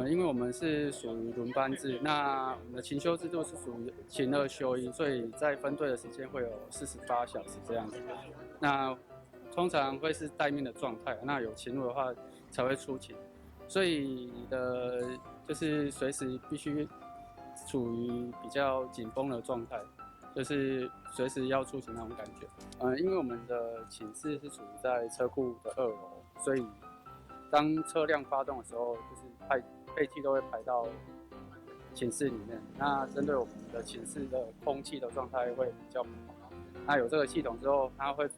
因為我們是屬於輪班制，那我們的勤休制度是屬於勤二休一，所以在分隊的時間會有48小時這樣子。那通常會是待命的狀態，那有勤務的話才會出勤，所以你的就是隨時必須處於比較緊繃的狀態，就是隨時要出勤那種感覺。因為我們的寢室是處於在車庫的2樓，所以當車輛發動的時候，就是排廢氣都會排到寢室裡面。那針對我們的寢室的空氣的狀態會比較不好。那有這個系統之後，它會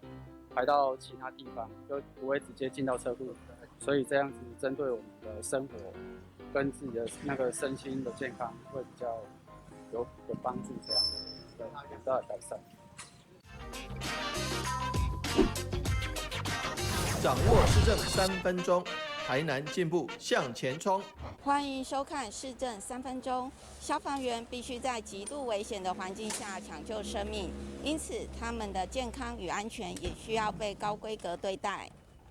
排到其他地方，就不會直接進到車庫。所以這樣子針對我們的生活跟自己的那個身心的健康會比較有幫助，這樣對，有大的改善。掌握市政3分鐘。台南進步向前衝！歡迎收看市政三分鐘。消防員必須在極度危險的環境下搶救生命，因此他們的健康與安全也需要被高規格對待。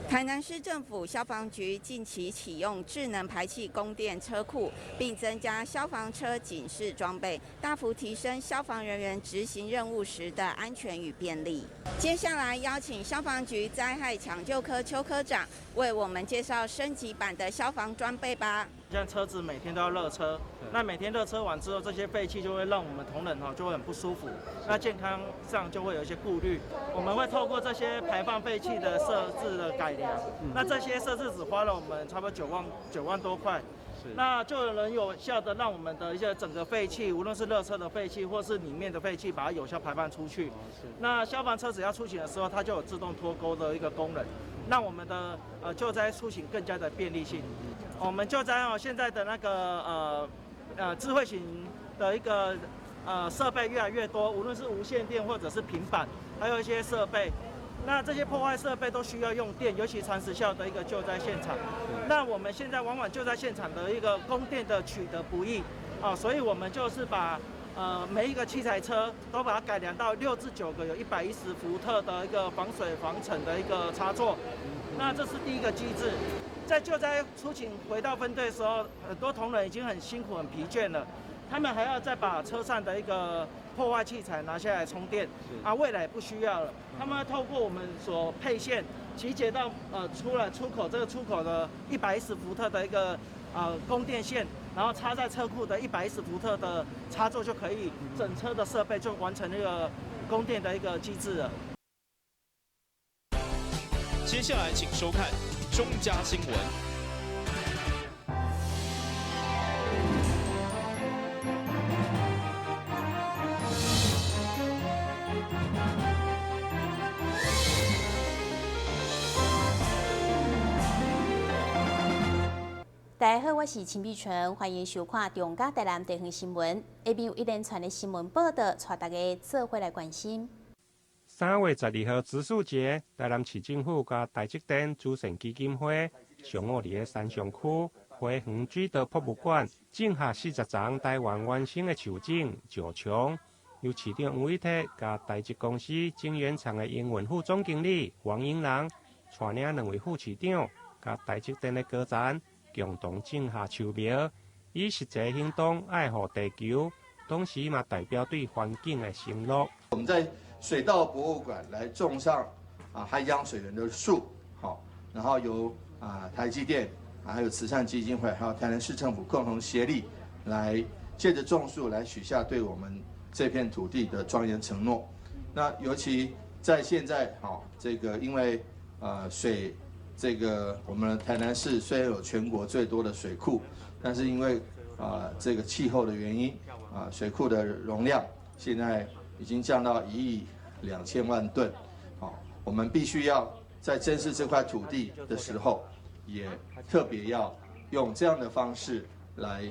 台南市政府消防局近期啟用智能排氣供電車庫，並增加消防車警示裝備，大幅提升消防人員執行任務時的安全與便利。接下來邀請消防局災害搶救科邱科長為我們介紹升級版的消防裝備吧。像車子每天都要熱車，那每天熱車完之後，這些廢氣就會讓我們同仁哈就會很不舒服，那健康上就會有一些顧慮。我們會透過這些排放廢氣的設置的改良，那這些設置只花了我們差不多9萬多塊，那就能有效的讓我們的一些整個廢氣，無論是熱車的廢氣或是裡面的廢氣，把它有效排放出去。那消防車只要出勤的時候，它就有自動脫鈎的一個功能，讓我們的救災出行更加的便利性。我們救災哦，現在的那個智慧型的一個設備越來越多，無論是無線電或者是平板，還有一些設備。那這些破壞設備都需要用電，尤其長時效的一個救災現場。那我們現在往往救災現場的一個供電的取得不易啊，所以我們就是把每一個器材車都把它改良到6至9個有110伏特的一個防水防塵的一個插座。那這是第一個機制。在救災出勤回到分隊的時候，很多同仁已經很辛苦、很疲倦了，他們還要再把車上的一個破壞器材拿下來充電，啊，未來也不需要了。他們透過我們所配線集結到出來出口這個出口的110伏特的一個供電線，然後插在車庫的110伏特的插座就可以，整車的設備就完成那個供電的一個機制了。接下來請收看中嘉新聞。大家好，我是陳美純，歡迎收看中嘉台南地方新聞。下面有一連串的新聞報道，帶大家做伙來關心。3月12號植樹節，台南市政府佮台積電慈善基金會上午佇个三重區花園水道博物館種下40叢台灣原生的樹種石松，由市長黃偉哲佮台積公司晶圓廠的營運副總經理黃英郎帶領兩位副市長佮台積電的高層共同種下樹苗，以實際行動愛護地球，同時嘛代表對環境的承諾。我們在水稻博物館來種上涵養水源的樹，好，然後由台積電還有慈善基金會，還有台南市政府共同協力，來借着種樹來許下對我們這片土地的莊嚴承諾。那尤其在現在，這個因為水，這個我們台南市雖然有全國最多的水庫，但是因為這個氣候的原因，水庫的容量現在已經降到1.2億噸，我們必須要在珍視這塊土地的時候，也特別要用這樣的方式來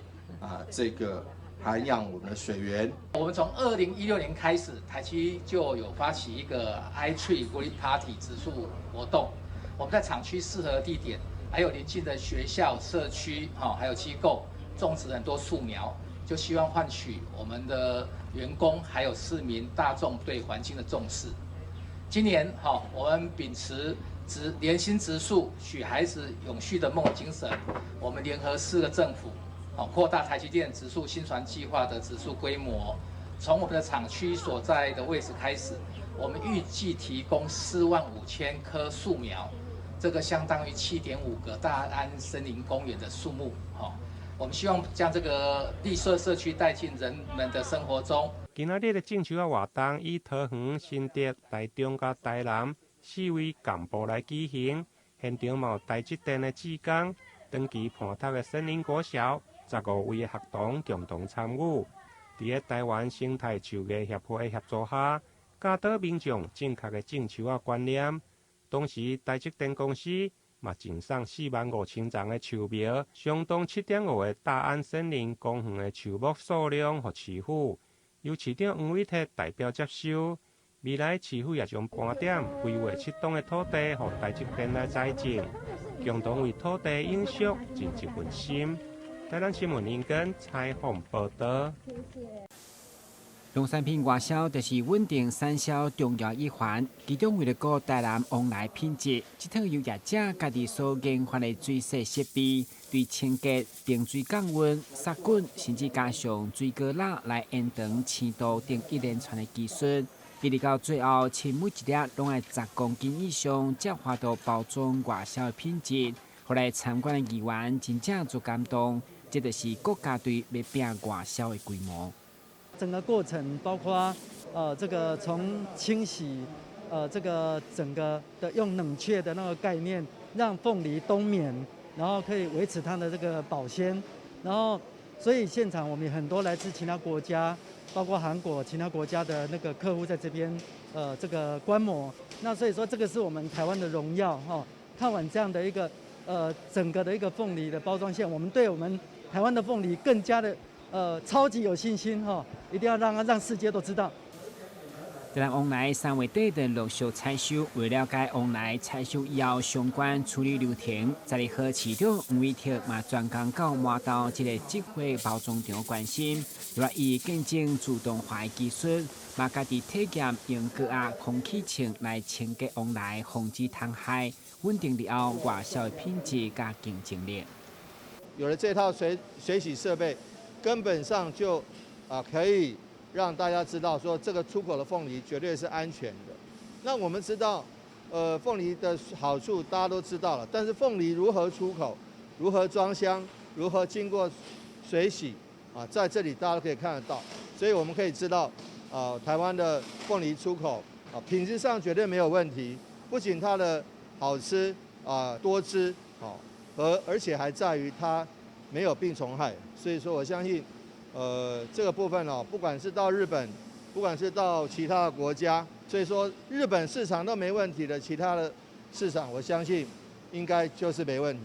這個涵養我們的水源。我們從2016年開始，台積就有發起一個 iTree Green Party 植樹活動。我們在廠區適合的地點，還有鄰近的學校、社區，還有機構種植很多樹苗，就希望喚起我們的員工還有市民大眾對環境的重視。今年，我們秉持植連心植樹，許孩子永續的夢精神，我們聯合四個政府，哦，擴大台積電植樹薪傳計劃的植樹規模。從我們的廠區所在的位置開始，我們預計提供45,000棵樹苗，這個相當於7.5個大安森林公園的樹木。哈，我們希望將這個綠色社區帶進人們的生活中。今仔日的種樹仔活動以桃園、新竹、台中佮台南四位幹部來舉行，現場嘛有台積電的志工、長期伴讀的森林國小15位的學童共同參與。佇咧台灣生態樹藝協會協助下，教導民眾正確的種樹仔觀念。同時，台積電公司嘛贈送45,000叢的樹苗，相當7.5個大安森林公園的樹木數量，予市府。由市長黃偉哲代表接收。未來市府也將盤點規劃適當的土地，予台積電來栽種，共同為土地永續盡一份心。台南新聞林根採訪報道。農產品外銷就是穩定產銷重要一環，其中為了顧台南旺來品質，這套由業者家己所研發的水洗設備，對清潔、冰水降溫、殺菌，甚至加上水果蠟來延長鮮度等一連串的技術，一直到最後，清每一粒攏愛10公斤以上，才有法度包裝外銷的品質。予來參觀的議員真正足感動，這就是國家隊欲拼外銷的規模。整個過程包括，這個從清洗，這個整個的用冷卻的那個概念，讓鳳梨冬眠，然後可以維持它的這個保鮮，然後所以現場我們很多來自其他國家，包括韓國其他國家的那個客戶在這邊，這個觀摩。那所以說這個是我們台灣的榮耀哈。看完這樣的一個，整個的一個鳳梨的包裝線，我們對我們台灣的鳳梨更加的，超級有信心哈！一定要讓世界都知道。台南旺來3月底就陸續採收，為了解旺來採收以後相關處理流程，12號市長黃偉哲嘛專工到麻豆這个智慧包裝場關心，來伊見證自動化的技術，嘛家己體驗用高壓空氣槍來清潔旺來，防止蟲害，穩定了後外銷的品質佮競爭力。有了這套水洗設備，根本上就啊可以讓大家知道說這個出口的鳳梨絕對是安全的。那我們知道，鳳梨的好處大家都知道了，但是鳳梨如何出口、如何裝箱、如何經過水洗啊，在這裡大家都可以看得到。所以我們可以知道，啊，台灣的鳳梨出口啊，品質上絕對沒有問題，不僅它的好吃啊多汁，好，而且還在於它沒有病蟲害。所以說我相信，這個部分哦，不管是到日本，不管是到其他的國家，所以說日本市場都沒問題的，其他的市場我相信應該就是沒問題。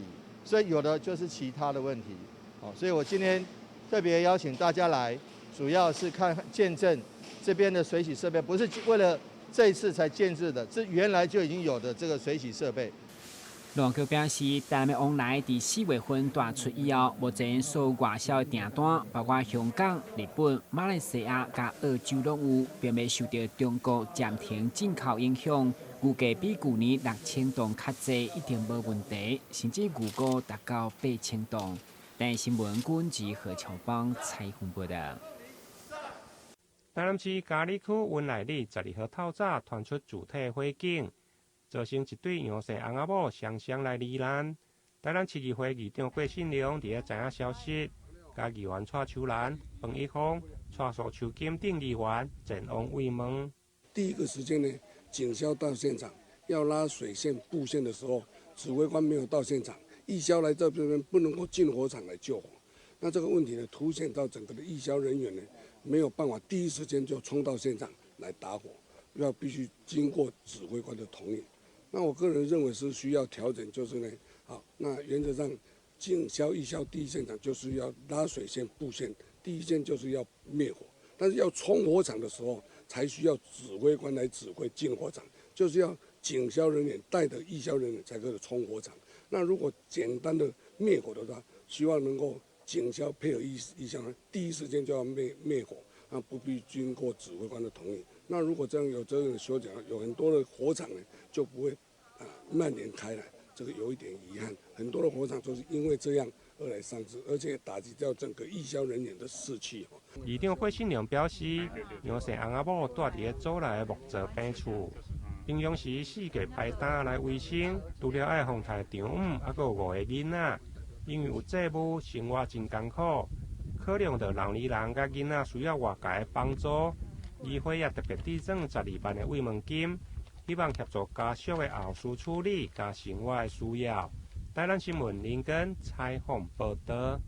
所以有的就是其他的問題，好，所以我今天特別邀請大家來，主要是看見證這邊的水洗設備，不是為了這一次才建置的，這原來就已經有的這個水洗設備。羅局表示，台南的旺來佇4月份大出以後，目前所有外銷的訂單，包括香港、日本、馬來西亞佮澳洲攏有，並未受著中國暫停進口影響。預計比舊年6000噸較濟，一定無問題，甚至預估達到8000噸。台視新聞軍及何喬邦採訪報道。台南市佳里區溫內里12號透早傳出自體火警，造成一對楊姓翁仔某雙雙來罹難。台南市議會議長郭信良佇咧知影消息，佮議員蔡秋蘭、彭一峰、蔡蘇秋金等議員前往慰問。第一個時間呢，警消到現場要拉水線布線的時候，指揮官沒有到現場，義消來這邊不能夠進火場來救火。那這個問題呢，凸顯到整個的義消人員呢，沒有辦法第一時間就衝到現場來打火，要必須經過指揮官的同意。那我個人認為是需要調整，就是呢，好，那原則上警消、義消第一現場就是要拉水線布線，第一線就是要滅火，但是要衝火場的時候，才需要指揮官來指揮進火場，就是要警消人員帶著義消人員才可以衝火場。那如果簡單的滅火的話，希望能夠警消配合義消，第一時間就要滅火，那不必經過指揮官的同意。那如果這樣有這樣的修改，有很多的火場呢，就不會啊蔓延开来，这个有一点遗憾。很多的火场都是因为这样而来丧志，而且打击掉整个义消人员的士气。议长郭信良表示，杨姓翁仔某住伫咧祖内的木造平厝，平常时四界排担来维生，除了爱防刣丈母，犹阁有五个囡仔，因为有债务，生活真艰苦，考量到老年人佮囡仔需要外界的帮助，议会也特别递赠12万的慰问金，希望协助家属的后事处理佮生活的需要。台南新闻林根采访报道。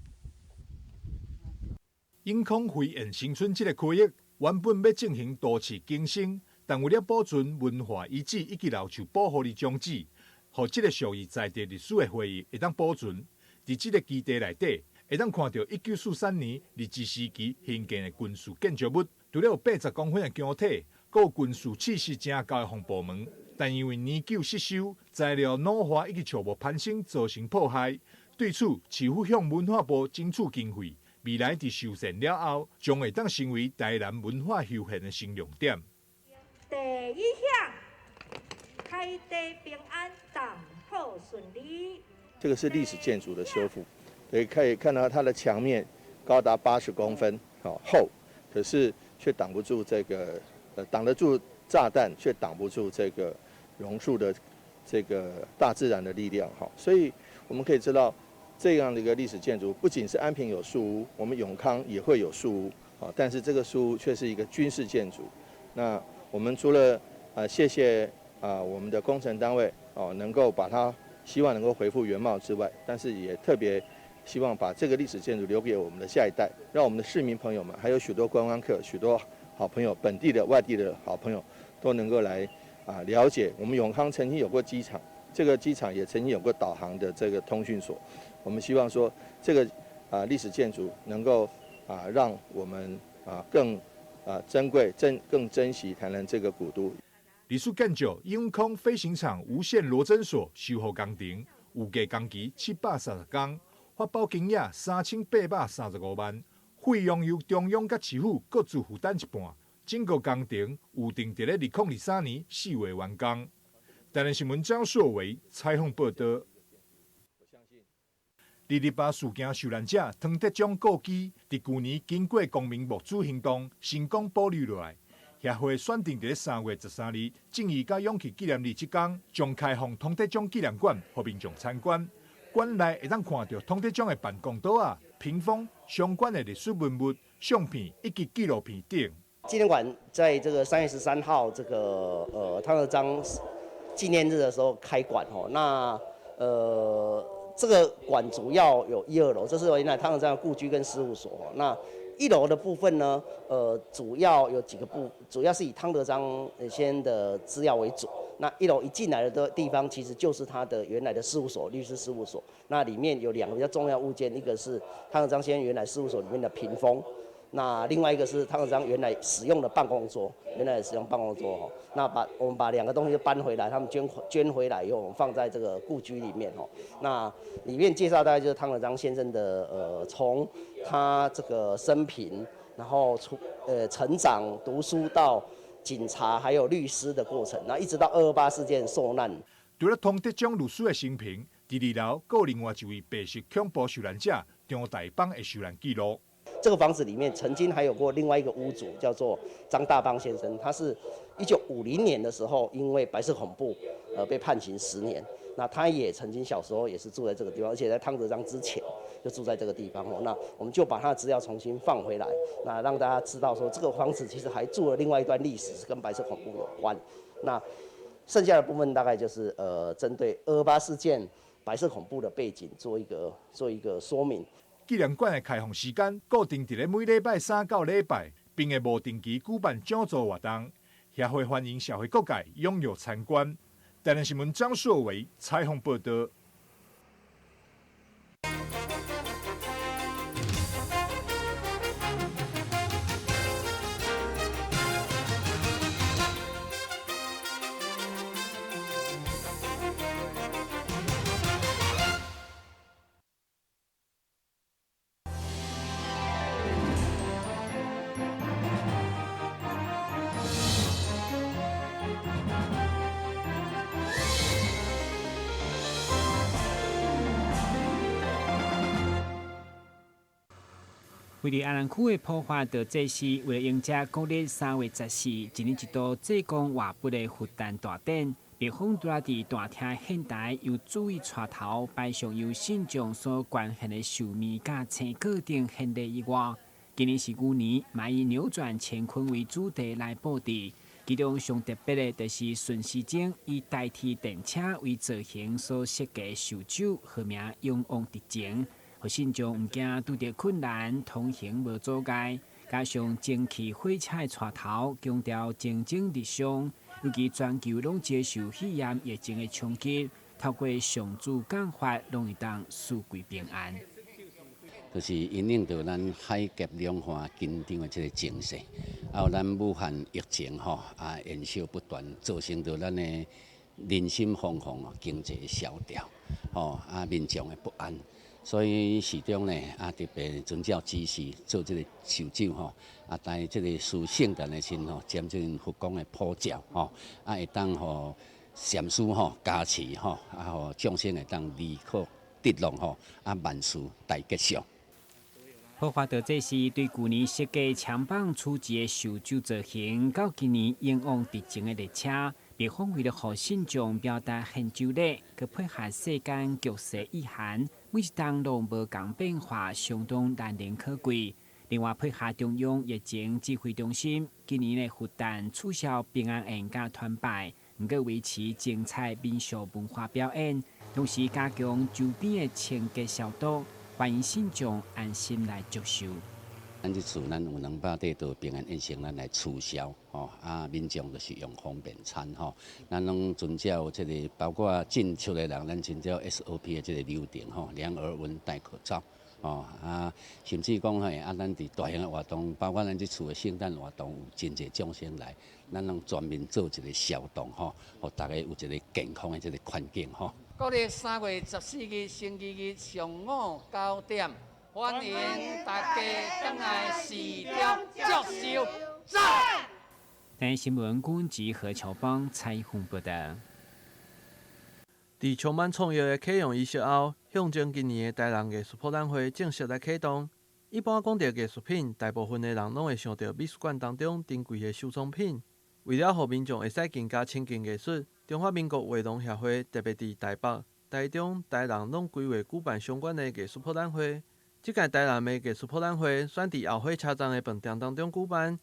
永康飞燕新村这个区域原本欲进行都市更新，但为了保存文化遗址以及老树保护的宗旨，予这个属于在地历史的回忆会当保存。伫这个基地内底，会当看到1943年日治时期兴建的军事建筑物，除了有80公分的墙体，阁有军事气势诚厚的防爆门。但因为年久失修，材料老化以及树木攀升造成破坏。对此，市府向文化部争取经费，未来伫修缮了后，将会当成为台南文化休闲的新亮点。第一项，开地平安，动土顺利。这个是历史建筑的修复，可以看到它的墙面高达80公分，好厚，可是却挡不住这个，挡得住炸弹，却挡不住这个榕树的这个大自然的力量，哈，所以我们可以知道，这样的一个历史建筑，不仅是安平有树屋，我们永康也会有树屋，啊，但是这个树屋却是一个军事建筑。那我们除了谢谢啊我们的工程单位哦，能够把它希望能够恢复原貌之外，但是也特别希望把这个历史建筑留给我们的下一代，让我们的市民朋友们，还有许多观光客、许多好朋友、本地的、外地的好朋友，都能够来了解我们永康曾经有过机场，这个机场也曾经有过导航的这个通讯所。我们希望说，这个历史建筑能够让我们更珍贵、更珍惜台南这个古都。历史建筑永康飞行场无线罗侦所修复工程，预计工期730工，发包金额3835万，费用由中央佮市府各自负担一半。整个工程预定伫咧2023年4月完工。台南新闻张硕维采访报道。二二八事件受难者汤德章故居，伫旧年经过公民募资行动，成功保留落来。协会选定伫咧3月13日，正义佮勇气纪念日这工，将开放汤德章纪念馆，予民众参观。馆内会当看到汤德章的办公桌仔、屏风、相关的历史文物、相片以及纪录片等。纪念馆在这个3月13号这个汤德章纪念日的时候开馆吼，那这个馆主要有一二楼，这是原来汤德章的故居跟事务所。那一楼的部分呢，主要有几个部，主要是以汤德章先生的资料为主。那一楼一进来的地方，其实就是他的原来的事务所，律师事务所。那里面有两个比较重要物件，一个是汤德章先生原来事务所里面的屏风，那另外一个是汤德章原来使用的办公桌，原来使用办公桌哈。那我们把两个东西搬回来，他们捐回来以后，我们放在这个故居里面哈。那里面介绍大概就是汤德章先生的从他这个生平，然后成长、读书到警察还有律师的过程，那一直到二二八事件受难。除了汤德章律师的生平，伫二楼阁有另外一位白色恐怖受难者张大邦的受难记录。这个房子里面曾经还有过另外一个屋主，叫做张大邦先生，他是1950年的时候因为白色恐怖，被判刑10年。那他也曾经小时候也是住在这个地方，而且在汤德章之前就住在这个地方哦。那我们就把他的资料重新放回来，那让大家知道说这个房子其实还住了另外一段历史，是跟白色恐怖有关。那剩下的部分大概就是针对二二八事件、白色恐怖的背景做一个说明。纪念馆的开放时间固定伫咧每礼拜三到礼拜，并会无定期举办讲座活动。协会欢迎社会各界踊跃参观。台南新闻张硕维采访报道。位佇阿南區的普華道祭師，為了迎接國曆3月14，一年一度濟公活佛的佛誕大典，蜜蜂拄仔佇大廳獻台，由主位帶頭擺上由信眾所捐獻的壽麵佮青果等獻禮以外，今年是牛年，嘛以扭轉乾坤為主題來布置。其中上特別的，就是順時鐘以代替電車為造型所設計壽酒，號名勇往直前。予信眾毋驚拄著困難，通行無阻礙。加上蒸汽火車的帶頭，強調蒸蒸日上，尤其全球攏接受肺炎疫情的衝擊，透過上主降法，攏會當四季平安。就是因應著咱海峽兩岸緊張的這個情勢，還有咱武漢疫情吼啊延續不斷，造成著咱的人心惶惶，經濟蕭條，吼啊民眾的不安。所以市長呢，啊特別遵照指示做這個壽酒吼，啊在這個事聖誕的時陣吼，將這個佛光的普照吼，啊會當予禪師吼加持吼，啊予眾生會當離苦得樂吼，啊萬事大吉祥。普華道祭師對舊年設計長棒初級的壽酒造型，到今年勇往直前的列車，蜜蜂為了予信眾表達獻酒禮，閣配合世間局勢意涵，每一冬攏無仝變化，相當難能可貴。另外配合中央疫情指揮中心，今年的佛誕取消平安宴佮團拜，毋過維持精彩民俗文化表演，同時加強周邊的清潔消毒。歡迎信眾安心來祝壽。咱這次咱有200塊桌平安宴席，咱來取消吼，啊，民眾就是用方便餐吼，咱攏遵照這個包括進出的人，咱遵照 SOP 的這個流程吼，量額溫、戴口罩，吼啊，甚至講嘿啊，咱佇大型的活動，包括咱這次的聖誕活動，有真濟眾生來，咱攏全面做一個消毒吼，予大家有一個健康的這個環境吼。國曆3月14日星期日上午9點，歡迎大家轉來市中祝壽。讚！台新聞郭文何秋邦採訪報導。佇充滿創意的啟用儀式後，象徵今年的台南藝術博覽會正式來啟動。一般講到藝術品，大部分的人攏會想著美術館當中珍貴的收藏品。為了予民眾會使更加親近藝術，中華民國畫廊協會特別佇台北、台中、台南攏規劃舉辦相關的藝術博覽會。這屆台南的藝術博覽會選佇後火車站的飯店當中舉辦，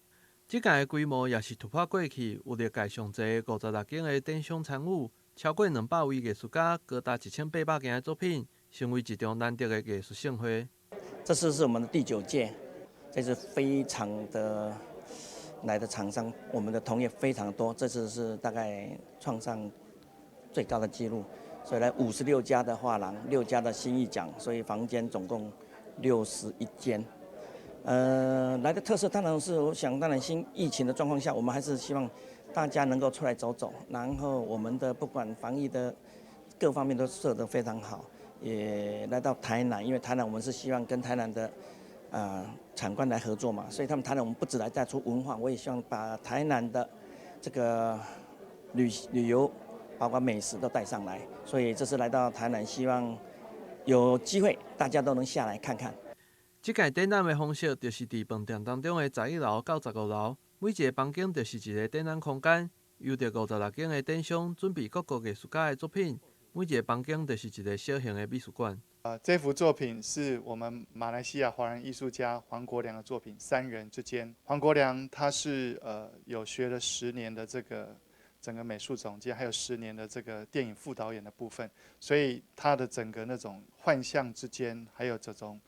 這屆的規模也是突破過去，有歷屆上濟56間的展商參與，超過200位藝術家，高達1800件的作品，成為一場難得的藝術盛會。這次是我們的第9屆，這次非常的來的廠商，我們的同業非常多，這次是大概創上最高的紀錄，所以來56家的畫廊，6家的新藝獎，所以房間總共61間。來的特色當然是，我想當然新疫情的狀況下，我們還是希望大家能夠出來走走，然後我們的不管防疫的各方面都設得非常好，也來到台南，因為台南我們是希望跟台南的產官來合作嘛，所以他們台南我們不只來帶出文化，我也希望把台南的這個旅遊，包括美食都帶上來，所以這次來到台南，希望有機會大家都能下來看看。這屆展覽的方式就是佇飯店當中的11樓到15樓，每一個房間就是一個展覽空間，由著56間的展商準備各國藝術家的作品，每一個房間就是一個小型的美術館。這幅作品是我們馬來西亞華人藝術家黃國良的作品《三人之間》。黃國良他是有學了10年的這個整個美術總監，還有10年的這個電影副導演的部分，所以他的整個那種幻象之間，還有這種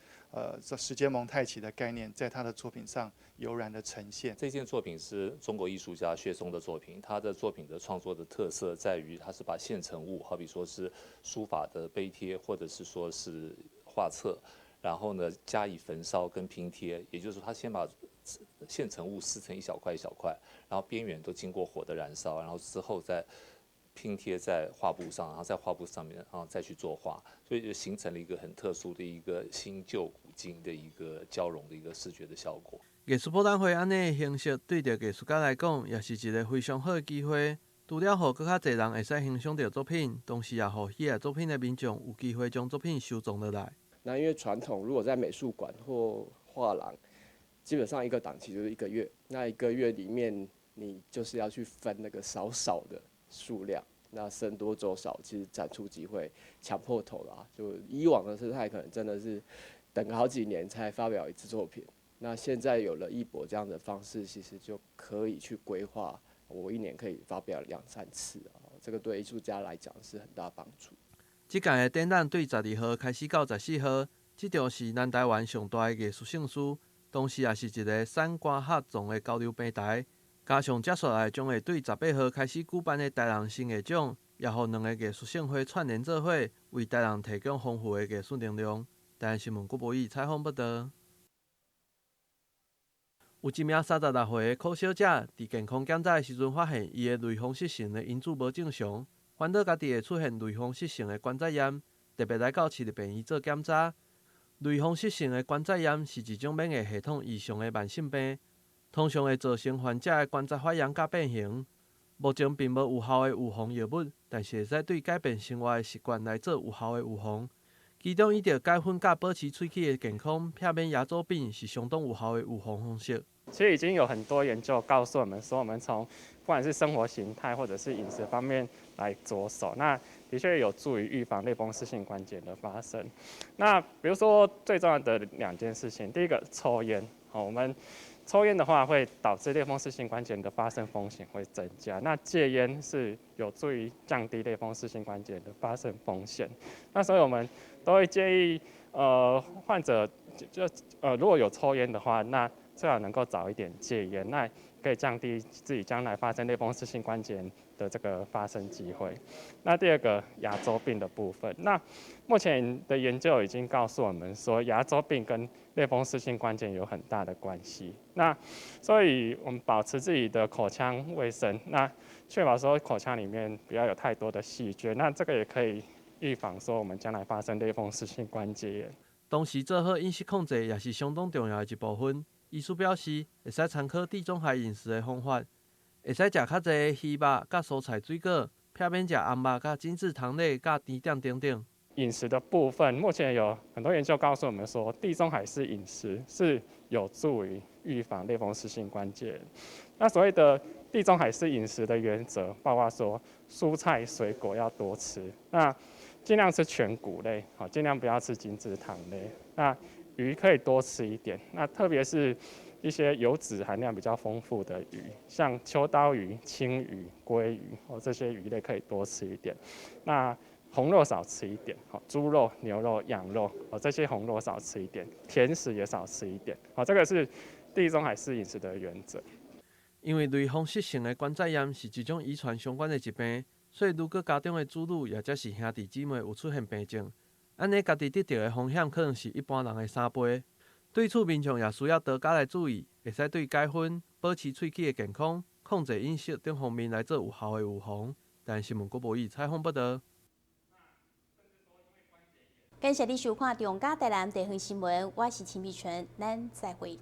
這時間蒙太奇的概念，在他的作品上油然的呈現。這件作品是中國藝術家薛松的作品，他的作品的創作的特色在於，他是把現成物，好比說是書法的碑帖，或者是說是畫冊，然後呢加以焚燒跟拼貼，也就是說，他先把現成物撕成一小塊一小塊，然後邊緣都經過火的燃燒，然後之後再拼貼在畫布上，然後在畫布上面，然後再去作畫，所以就形成了一個很特殊的一個新舊古今的一個交融的一個視覺的效果。藝術博覽會按呢的形式，對著藝術家來講，也是一個非常好的機會。除了予閣較濟人會使欣賞著作品，同時也予喜愛作品的民眾有機會將作品收藏落來。那因為傳統，如果在美術館或画廊，基本上一個檔期就是一個月，那一個月裡面你就是要去分那個少少的數量，那僧多粥少，其實展出機會搶破頭啦。就以往的生態可能真的是等個好幾年才發表一次作品，那現在有了藝博這樣的方式，其實就可以去規劃，我一年可以發表兩三次啊，這個對藝術家來講是很大幫助。這屆的展覽對12號開始到14號，這場是南台灣上大的藝術盛事，同時也是一個產官學綜的交流平台。加上接紲來將會對18號開始舉辦的台南新藝獎，也予兩个藝術盛會串聯做伙，為台南提供豐富的藝術能量。台南新聞郭博宇採訪報導。有一名36歲的柯小姐，佇健康檢查的時陣發現伊的類風濕性的因子無正常。煩惱家己會出現類風濕性的關節炎，特別來到市立病院做檢查。類風濕性的關節炎是一種免疫系統異常的慢性病，通常會造成患者的關節發炎佮變形。目前並無有效的預防藥物，但是會使對改變生活的習慣來做有效的預防。其中，以著改粉佮保持喙齒的健康，避免牙周病是相當有效的預防方式。其實已經有很多研究告訴我們說，我們從不管是生活形態或者是飲食方面來着手，那的確有助於預防類風濕性關節炎的發生。那比如說最重要的兩件事情，第一個抽菸，好，我們抽菸的話會導致類風濕性關節炎的發生風險會增加。那戒菸是有助於降低類風濕性關節炎的發生風險。那所以我們都會建議，患者就如果有抽菸的話，那最好能夠早一點戒菸，那可以降低自己將來發生類風濕性關節炎的這個發生機會。那第二個牙周病的部分，那目前的研究已經告訴我們說，牙周病跟類風濕性關節炎有很大的關係。那所以我們保持自己的口腔衛生，那確保說口腔裡面不要有太多的細菌，那這個也可以預防說我們將來發生類風濕性關節炎。同時做好飲食控制也是相當重要的一部分。醫師表示，會使參考地中海飲食的方法，會使食較濟魚肉佮蔬菜水果，避免食紅肉佮精緻糖類佮甜點等等。飲食的部分，目前有很多研究告訴我們說，地中海式飲食是有助於預防類風濕性關節炎。那所謂的地中海式飲食的原則，包括說蔬菜水果要多吃，那盡量吃全穀類，好，盡量不要吃精緻糖類。那魚可以多吃一點，那特別是一些油脂含量比較豐富的魚，像秋刀魚、青魚、鮭魚哦，這些魚類可以多吃一點。那紅肉少吃一點，好，豬肉、牛肉、羊肉哦，這些紅肉少吃一點，甜食也少吃一點，好，這個是地中海式飲食的原則。因為類風濕性的關節炎是一種遺傳相關的疾病，所以如果家中的子女抑者是兄弟姊妹有出現病症，按呢，家己得著的風險可能是一般人的3倍。對此，民眾也需要多加來注意，會使對改薰、保持喙齒的健康、控制飲食等方面來做有效的預防。台新聞郭博宇採訪報導。感謝你收看《中嘉台南地方新聞》，我是秦美純，咱再會。